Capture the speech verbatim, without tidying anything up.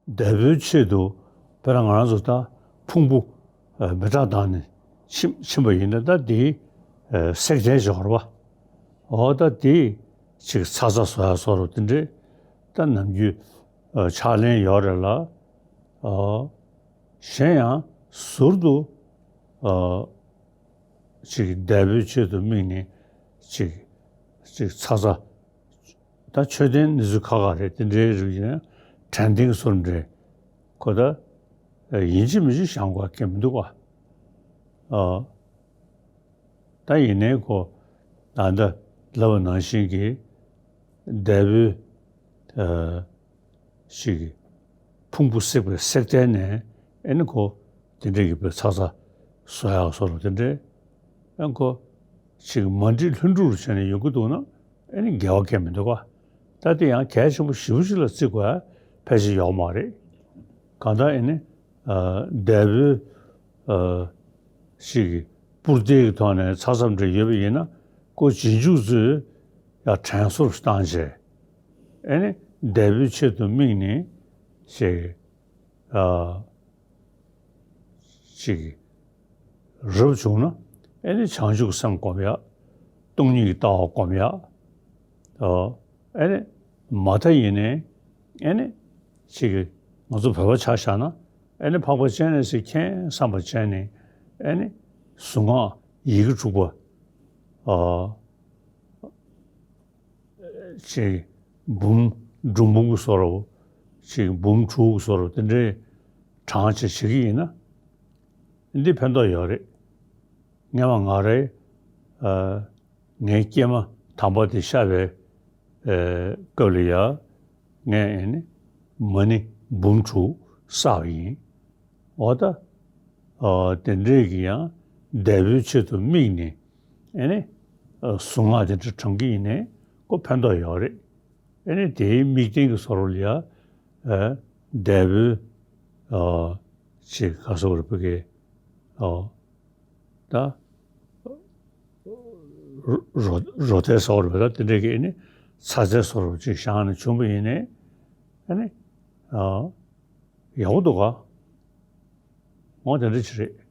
འདས་པོའི་ཆེད་དུ་དཔེར་ན་ང་རང་ཚོ་ད་ཕུང་པོ་ཨ་མེ་སྲེག་བཏང་ནས་ཕྱིན་ཕྱིན་པ་ཡིན་ན་ད་དེ་ཨ་བསྲེག་བྲལ་བྱེད་དགོས་རེད་པ། འོ་ད་དེ་ཅིག་ཚ་ཚ་བཟོ་ཡག་བཟོ་འདྲ་དེ་འདྲའི་ད་ནམ་རྒྱུན་ཨ་ཕྱག་ལེན་ཡོད་རེད་ལ། ཨ་གཞན་ཡང་ཟུར་དུ་ཨ་ཅིག་འདས་པོའི་ཆེད་དུ་དམིགས་ནས་ཅིག་ཅིག་ཚ་ཚ། ད་མཆོད་རྟེན་ནི་ཚུལ་ཁག་ཁག་རེད། དེ་འདྲའི་རིགས་ཡིན་ན་དྲན་རྟེན་སོགས་འདྲ་ཁོ་ད་ཡིན་གཅིག་མིན་གཅིག་བཞེངས་དགོས་ཀྱི་མི་འདུག་ག་ཨ་ད་ཡིན་ནའི་ཁོ་ད་ལྟ་ལབ་པ་ནང་བཞིན་གྱི་འདས་པོའི་ཨ་ཞིག་གི་ཕུང་པོ་བསྲེགས་པའི་བསྲེག་ཐལ་ནས་ཨེ་ནི་ཁོ་དེ་འདྲའི་གི་པའི་ཚ་ཚ་བཟོ་ཡག་བཟོ་འདྲ་དེ་འདྲའི་ཨེ་ཁོ་ཞིག་མ་འགྲིག་ལྷུན་གྲུབ་བྱས་ནས་ཡོང་གི་འདུག་ན་ཨེ་ནི་འགལ་བ་གང་ཡང་མི་འདུག་ག་ད་དེ་ཡང་གལ་ཆེན་པོ་ཞེ་པོ་ཅིག་ལ་བརྩི་དགོས་ཡ་ཕལ་ཆེར་ཡོད་མ་རེད། གང་ལྟར་ཨེ་ནི་ཨ་འདས་པོའི་ཨ་ཞིག་གི་སྤུར་རྟའི་གི་ཐོག་ནས་ཚ་ཚ་འདྲ་ཡོད་པ་ཡིན་ན་ཁོ་རྗེས་འཇུག་ཚོས་ཡ་དྲན་གསོ་བཏང་བྱས། ཨེ་ནི་འདས་པོའི་ཆེད་དུ་དམིགས་ནས་ཞེས་ཨ་ཅིག་རབ་བྱུང་ན་ཨེ་ནི་བྱང་ཆུབ་སེམས་སྒོམ་ཡ། སྟོང་ཉིད་ཀྱི་ལྟ་བ་སྒོམ་ཡ། ཨ་ཨེ་ནི་མ་མཐའ་ཡིན་ནའི་ཨེ་ནི་ཅིག་ང་ཚོ་བོད་པ་ཆ་བཞག་ན་ཨེ་ནི་འཕགས་པ་སྤྱན་རས་གཟིགས་མཁྱེན་བསམ་པ་བྱས་ནས་ཨེ་ནི་གཟུངས་སྔགས་ཡི་གེ་དྲུག་པ་ཨ། ཅིག་འབུམ་འབྲུ་འབུམ་གྱི་བཟོ་འདྲ་ཅིག་འབུམ་དྲུག་གི་བཟོ་འདྲ་དེ་འདྲའི་གྲངས་ཅིག་བྱེད་ཀྱི་ཡིན་ན་འདི་ཕན་ཐོགས་ཡོད་རེད། སྔོན་མ་ང་རའི་ཨ་ངའི་སྐྱེས་མ་དམ་པ་དེ་གཤགས་པའི་ཨ་སྐབས་ལ་ཡ་ངས་ཨེ་ནི་མ་ཎི་འབུམ་དྲུག་བསགས་པ་ཡིན། འོ་ད། ཨ་དེ་འདྲས་ཀྱི་ཡང་འདས་པོའི་ཆེད་དུ་དམིགས་ནས་ཨེ་ནི་ཨ་གཟུངས་སྔགས་དེ་འདྲ་བགྲང་གི་ཡིན་ནའི་ཁོ་ཕན་ཐོགས་ཡོད་རེད། ཨེ་ནི་དེའི་དམིགས་རྟེན་གྱི་བཟོ་འདྲ་ལ་ཡ་ཨ་འདས་པོའི་ཨ་ཅིག་ག་སོགས་རེད་པ་གི་ཨ་ད་རོ་རོ་རོ་ཐལ་བཟོ་འདྲ་ད་དེ་འདྲས་ཀྱི་ཨེ་ནི་ཚ་ཚལ་བཟོ་འདྲ་ཅིག་བཞེངས་ནས་བྱུང་པ་ཡིན་ནའི་ཨེ་ནི་ཨ་ཡག་པོ་འདུག་ག་འོ་དེ་འདྲ་ཅིག་རེད།